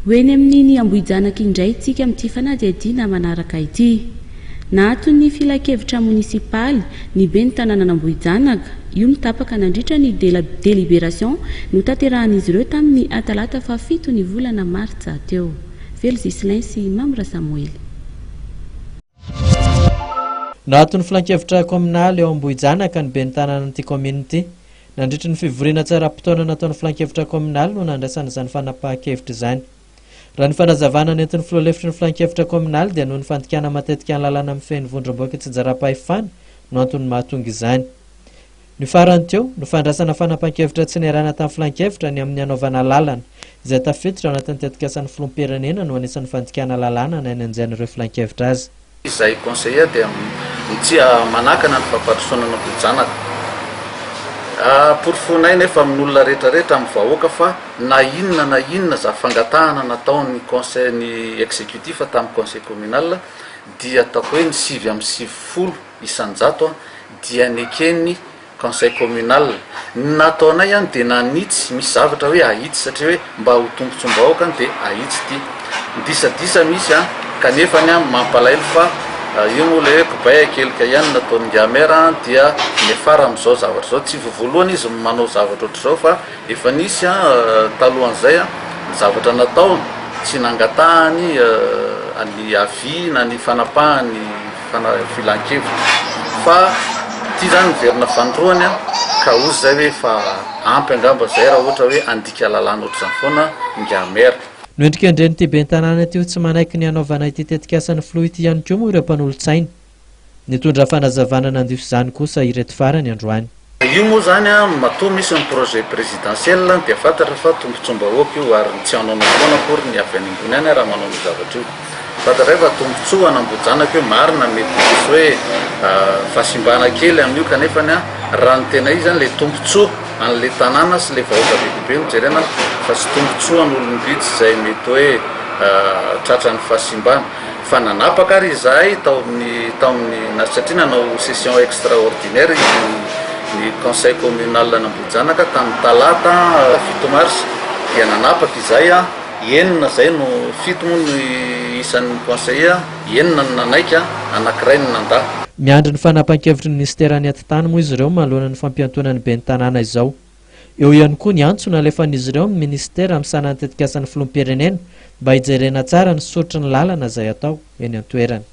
Ho eny amin'iny Ambohijanaka indray tsika amin'ity fanadihadiana manaraka ity. Naaton'ny filankevitra monisipaly ny ben'ny tanànan'Ambohijanaka, io no tapaka nandritra ny délibération notanterahan'izy ireo tamin'ny talata fahafito ny volana martsa teo. Velo Ghislain sy Mamy Rasamoely. Naaton'ny filankevitra kaominaly ao Ambohijanaka ny ben'ny tanànan'ity kaominina ity. Nandritry ny fivoriana tsy ara-potoana nataon'ny filankevitra kaominaly no nandraisana izany fanapahan-kevitra izany. Raha ny fanazavana nentin'ny filoha lefitry ny filankevitra kaominaly dia noho ny fandikana matetika ny lalàna mifehy ny vondrom-bahoaka itsinjaram-pahefana no antony mahatonga izany. Ny farany teo, no fandraisana fanapahan-kevitra tsy niarahana tamin'ny filankevitra ny amin'ny hanaovana lalana izay tafiditra ao anatin'ny tetikasan'ny filoham-pirenena no anisan'ny fandikana lalàna nainanjain'ireo filankevitra azy. Izahay conseiller dia mitia manakana ny fampandrosoana an'Ambohijanaka. Porofoinay nefa amin'olona rehetra rehetra amin'ny vahoaka fa na inona na inona za fangatahana nataon'ny conseil ny executif tamin'ny conseil communal dia ataoko hoe ny 99% dia neken'ny Conseil communal. Ny nataonay an dia nanitsy, misy zavatra hoe ahitsy satria hoe mba ho tombotsoam-bahoaka an dia ahitsy ity. Ny disadisa misy an, kanefany an mampalahelo fa io moa ilay hoe kibay akelika ihany no nataon'ingahy maire an dia miafara amin'izao zavatra izao. Tsy vao voalohany izy no manao zavatra ohatr'izao fa efa nisy an talohan'izay an ny zavatra nataony, tsy nangatahany ny avis na ny fanapahan'ny. Filan-kevitra. Fa ity zany miverina fanindroany an, ka ozy zay hoe efa ampy angamba zay raha ohatra hoe handika lalàna ohatr'izany foana ingahy maire. Noendrikendren'ity ben'ny tanàna ity ho tsy manaiky ny hanaovana ity tetikasan'ny filoha ity ihany koa moa ireo mpanolotsaina. Nitondra fanazavana nandiso izany kosa ireto farany androany. Io moa zany an, matoa misy ny projet présidentiel dia fantatra fa tombotsoam-bahoaka io ary tsy hanaonao foana akory ny avy any ambony any raha manao an'io zavatra io. Fantatray fa tombotsoa an'Ambohijanaka io, marina mety hisy hoe fahasimbana kely amin'io kanefany an, raha ny tena izy an, le tombotsoa an'le tanàna sy le vahoaka be dia be no jerena fa tsy tombotsoa an'olom-bitsy izay mety hoe tratran'ny fahasimbana. Fa nanapaka ary izahay tao amin'ny tao amin'ny na satria nanao session extraordinaire ny ny conseil communal an'Ambohijanaka tamin'ny talata fito mars dia nanapaka izahay an, enina izay no fito moa ny isan'ny conseiller, enina no nanaiky an, anankiray no nandà. Miandry ny fanapahan-kevitry ny minisiteran'ny Atitany moa izy ireo manoloana ny fampiantoana ny ben'ny tanàna izao. Eo ihany koa ny antso nalefan'izy ireo amin'ny minisitera misahana ny tetikasan'ny filoham-pirenena mba hijerena tsara ny soritry ny lalana izay atao eny an-toerana.